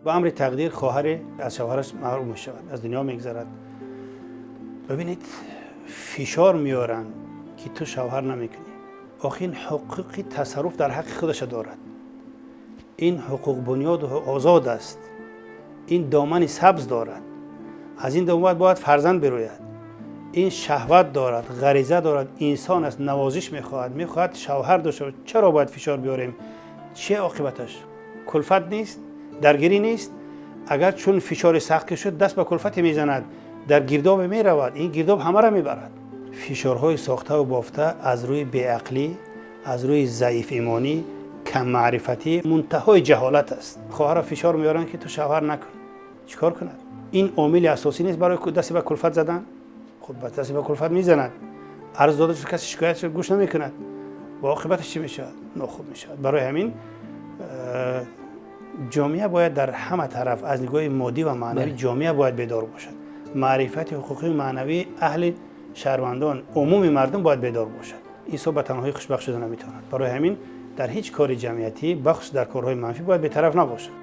Ба амри тақдир хоҳаре аз шавҳараш маҳрум мешавад, аз дунё мегзарад. Бибинед, фишор меоранд, ки ту шавҳар намекунӣ. Охи ин ҳуқуқи тасарруф дар ҳаққи худаша дорад. Ин ҳуқуқбунёду озод аст, ин домани сабз дорад, аз ин доман бояд фарзанд бирояд. Ин шаҳват дорад, ғариза дорад, инсон аст, навозиш мехоҳад, мехоҳад шавҳар дошта бошад. Чаро бояд фишор биёрем? Чи оқибаташ? Кулфат нест, даргирӣ нест. Агар чун фишори сахт ки шуд, даст ба кулфате мезанад, дар гирдобе меравад, ин гирдоб ҳамаро мебарад. Фишорҳои сохтаву бофта аз рӯи беақлӣ, аз рӯи заифимонӣ, каммаърифатӣ, мунтаҳои ҷаҳолат аст. Хоҳарро фишор меоранд, ки ту шавҳар накун. Чӣ кор кунад? Ин омили асосӣ нест барои дасти ба кулфат задан. Хуб, ба дасти ба кулфат мезанад, арз дода шуд, каси шикоят шуд, гӯш намекунад ва оқибаташ чӣ мешавад? Нохуб мешавад. Барои ҳамин ҷомеа бояд дар ҳама тараф аз нигоҳи моддӣ ва маънавӣ ҷомеа бояд бедор бошад. Маърифати ҳуқуқию маънавии аҳли шаҳрвандон, умуми мардум бояд бедор бошад. Инсон ба танҳоӣ хушбахт шуда наметавонад. Барои ҳамин дар ҳеҷ кори ҷамъиятӣ, бахусус дар корҳои манфӣ, бояд бетараф набошад.